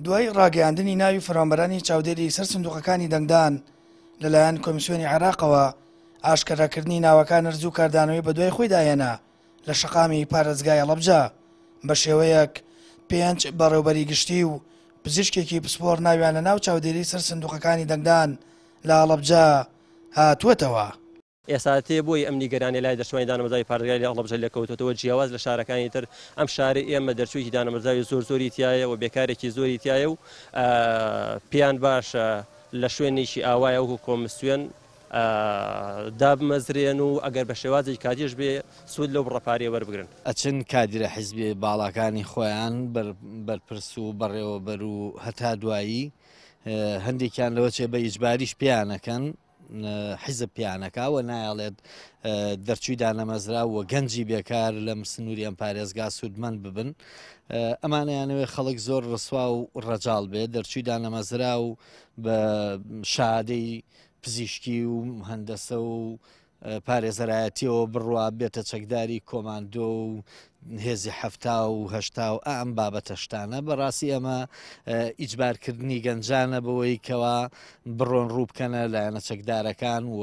دوای ڕاگەیاندنی ناوی فەرمانبەرانی چاودێری سەر سندوقەکانی دەنگدان لەلایەن کۆمیسیۆنی عێراقەوە، ئاشکەراکردنی ناوەکان زوو کاردانەوەی بەدوای خۆیدا هێنا لە شەقامی پارێزگای هەڵەبجە، بەشێوەیەک پێنج بەڕێوبەری گشتی و پزیشکێکی پسپۆڕ ناویان لەناو چاودێری سەر سندوقەکانی دەنگدان لە هەڵەبجە هاتووەتەوە. ئێستا تێ بۆی ئەم نیگەرانیە لای دەرچوانی دانەمەزراوی پارێزگای لە هەڵەبجە لێکەوتۆتەوە جیاواز لە شارەکانی تر ئەم شارەی ئێمە دەرچوویەکی دانەمەزراوی زۆر زۆری تیایە و بێکارێکی زۆری تیایە و پێیان باشە لە شوێنێکی ئاوایە وەکو کۆمسیۆن دابمەزرێن و ئەگەر بە شێوازێکی کاتیش بێ سوود لەو بڕە پارەیە وەربگرن. ئەچن کادیرە حیزبیە باڵاکانی خۆیان بەرپرس و بەڕێوەبەر و هەتا دوایی هەندێکیان لەوە چێ بە ئیجباریش پێیانەکەن حیزب پێیانەکا و نایەڵێت دەرچووی دانەمەزراو و گەنجی بێکار لەم سنووری ئەم پارێزگا سوودمەند ببن ئەمانەیانەوێ خەڵک زۆر ڕسوا و ڕەجاڵ بێت دەرچووی دانەمەزرا و بە شادەی پزیشکی و هەندەسە و پارێزەرایەتیەوە بڕوا بێتە چەکداری کۆماندۆ و هێزی 70 و 80 و ئەم بابەتە شتانە. بەڕاستی ئەمە ئیجبارکردنی گەنجانە بەوەی کەوا بڕۆن ڕوو بکەنە لایەنە چەکدارەکان و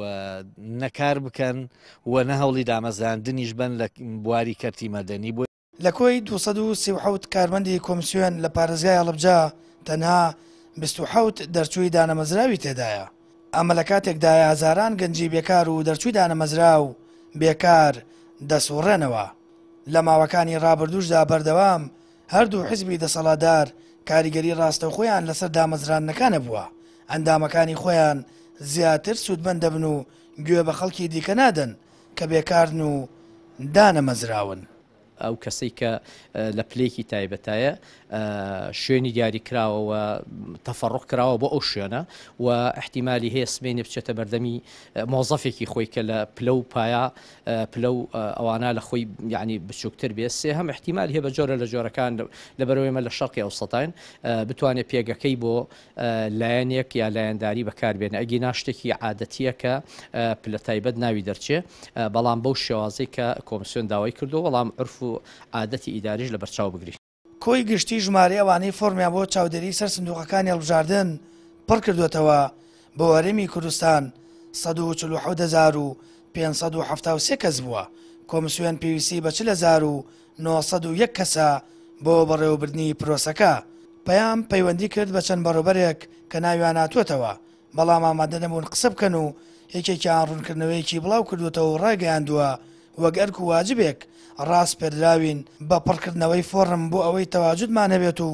نەکار بکەن و نە هەوڵی دامەزراندنیش بن لە بواری کەرتی مەدەنی بۆ لە کۆی 237 کارمەندی کۆمسیۆن لە پارێزگای هەڵەبجە تەنها 27 دەرچووی دانەمەزراوی تێدایە. ئەمە لە کاتێکدایە هەزاران گەنجی بێکار و دەرچووی دانەمەزراو بێکار دەسوڕێنەوە. لە ماوەکانی ڕابردووشدا بەردەوام هەردوو حزبی دەسەڵاتدار کاریگەری ڕاستەوخۆیان لەسەر دامەزراندنەکان هەبووە، ئەندامەکانی خۆیان زیاتر سوودمەند دەبن و گوێ بە خەڵکی دیکە نادەن کە بێکارن و دانەمەزراون. ئەو کەسەی کە لە پلەیەکی تایبەتایە شوێنی دیاری کراوە و تەفەڕق کراوە بۆ ئەو شوێنە و احتیممالی هەیە سبینێ بچێتە بەردەمی مۆزەفێکی خۆی کە لە پلە و پایا پلە و ئەوانە لە خۆی یعنی بچووکتر بێ. سێ هەم احتیمال هەیە بە جۆرە لە جۆرەکان لە بەرەوەیمە لە شەرقی ئەوسەتاین بتوانێت پێگەکەی بۆ لایەنێک یا لایەنداری بەکاربێنێ، ئەگینا شتێکی عادەتییە کە پلە تایبەت ناوی دەرچێ، بەڵام بەو شێوازەی کە کۆمسیۆن داوای کردووە، بەڵام عورف و عادەتی ئیداریش لەبەرچاو بگرین. کۆی گشتی ژمارەی ئەوانەی فۆرمیان بۆ چاودێری سەر سندوقەکانی هەڵبژاردن پڕکردووەتەوە بۆ هەرێمی کوردستان 147573 کەس بووە، کۆمسیۆن پێویستی بە 40901 کەسە بۆ بەڕێوەبردنی پرۆسەکە. پەیام پەیوەندی کرد بە چەند بەڕێوبەرێک کە ناویان هاتووەتەوە، بەڵام ئامادە نەبوون قسە بکەن و یەکێکیان ڕوونکردنەوەیەکی بڵاو کردووەتەوە و ڕایگەیاندووە وەک ئەرک و واجبێک ڕاسپێردراوین بە پڕکردنەوەی فۆڕم بۆ ئەوەی تەواجودمان هەبێت و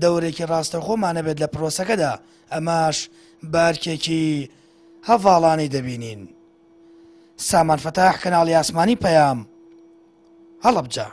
دەورێکی ڕاستەوخۆمان هەبێت لە پرۆسەکەدا، ئەمەش بە ئەرکێکی هەڤاڵانی دەبینین. سامان فەتاح، کەناڵی ئاسمانی پەیام، هەڵەبجە.